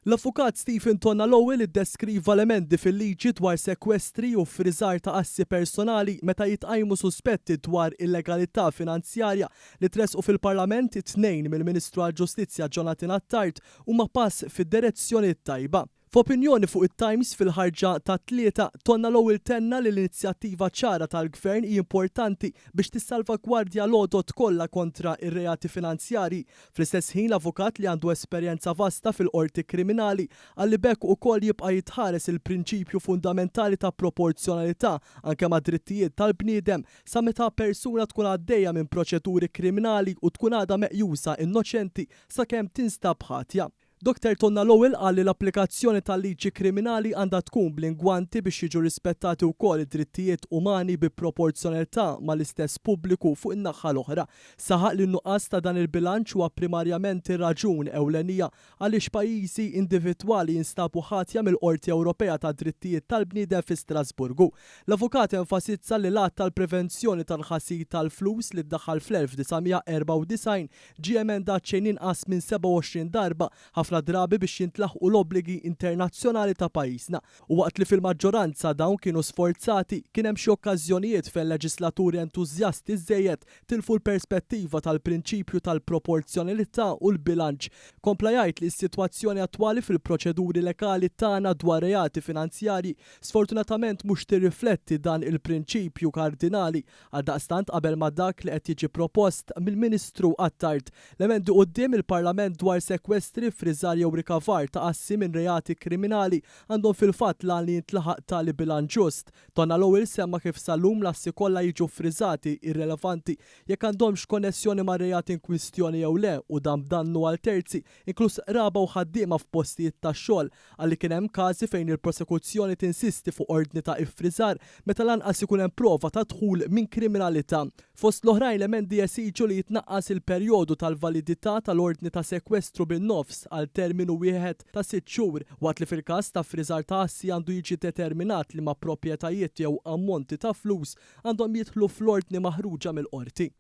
L-Avukat Stephen Tonna Lowell iddeskriva l-emendi fil-liġi dwar sekwestri u ffriżar ta' assi personali meta jitqajmu suspetti dwar illegalità finanzjarja li tressqu fil-Parlament it-Tnejn mill-Ministru għall-Ġustizzja Jonathan Attard huma pass fid-direzzjoni t-tajba. F'opinjoni fuq it-Times fil-ħarġa tat-Tlieta, Tonna Lowell tenna li l-inizjattiva ċara tal-Gvern hi importanti biex tissalvagwardja l-għodod kollha kontra r-reati finanzjarji. Fl-istess ħin l-avukat li għandu esperjenza vasta fil-Qorti Kriminali qal li b'hekk ukoll jibqa' jitħares il-prinċipju fundamentali ta' proporzjonalità anke mad-drittijiet tal-bniedem sa meta persuna tkun għaddejja minn proċeduri kriminali u tkun għadha meqjusa innoċenti sakemm tinstab ħatja. Dottor Tonna Lowell qal li l-applikazzjoni tal-liġi kriminali għandha tkun bl-ingwanti biex jiġu rispettati wkoll id-drittijiet umani bi proporzjonalità mal-istess pubbliku fuq in-naħha l-oħra. Saħaq li n-nuqqas ta' dan il-bilanċ huwa primarjament ir-raġun ewlenija għaliex pajjiżi individwali jinstabu ħatja mill-Qorti Ewropea tad-Drittijiet tal-Bniedem fi Strasburgu. L-avukat enfasizza li l-Att għall-Prevenzjoni tal-Ħasil tal-Flus li ddaħħal fl-1994 Ġie emendat xejn inqas minn 27 darba, ħafna drabi biex jintlaħqu l-obbligi internazzjonali ta' pajjiżna. U waqt li fil-maġġoranza dawn kienu sforzati, kien hemm xi okkażjonijiet fejn leġislaturi entużjasti żżejjed tilfu l-perspettiva tal-prinċipju tal-proporzjonalità u l-bilanċ. Kompla jgħid li s-sitwazzjoni attwali fil-proċeduri legali tagħna dwar reati finanzjarji sfortunatament mhux tirrifletti dan il-prinċipju kardinali Għaldaqstant qabel ma' dak li qed jiġi propost mill-Ministru Attard, l-emendi quddiem il-Parlament dwar sekwestri, ffriżar jew rikavar ta' assi minn reati kriminali għandhom fil-fatt l-għan li jintlaħaq tali bilanċ ġust. Donna Lowell semma kif sal-lum l-assi kollha jiġu ffriżati irrelevanti jekk għandhomx konnessjoni mar-reat inkwistjoni jew le u dan b'dannu għal terzi, inkluż qraba u ħaddiema f'postijiet tax-xogħol Qal li kien hemm każi fejn il-prosekuzzjoni tinsisti fuq ordni ta' iffriżar meta lanqas ikun hemm prova ta' dħul minn kriminalità. Fost l-oħrajn l-emendi jesiġu li jitnaqqas il-perjodu tal-validità tal-ordni ta' sekwestru bin-nofs għal terminu wieħed ta' sitt xhur waqt li fil-każ ta' ffriżar ta' assi għandu jiġi determinat liema proprjetajiet jew ammonti ta' flus għandhom jidħlu fl-ordni maħruġa mill-qorti.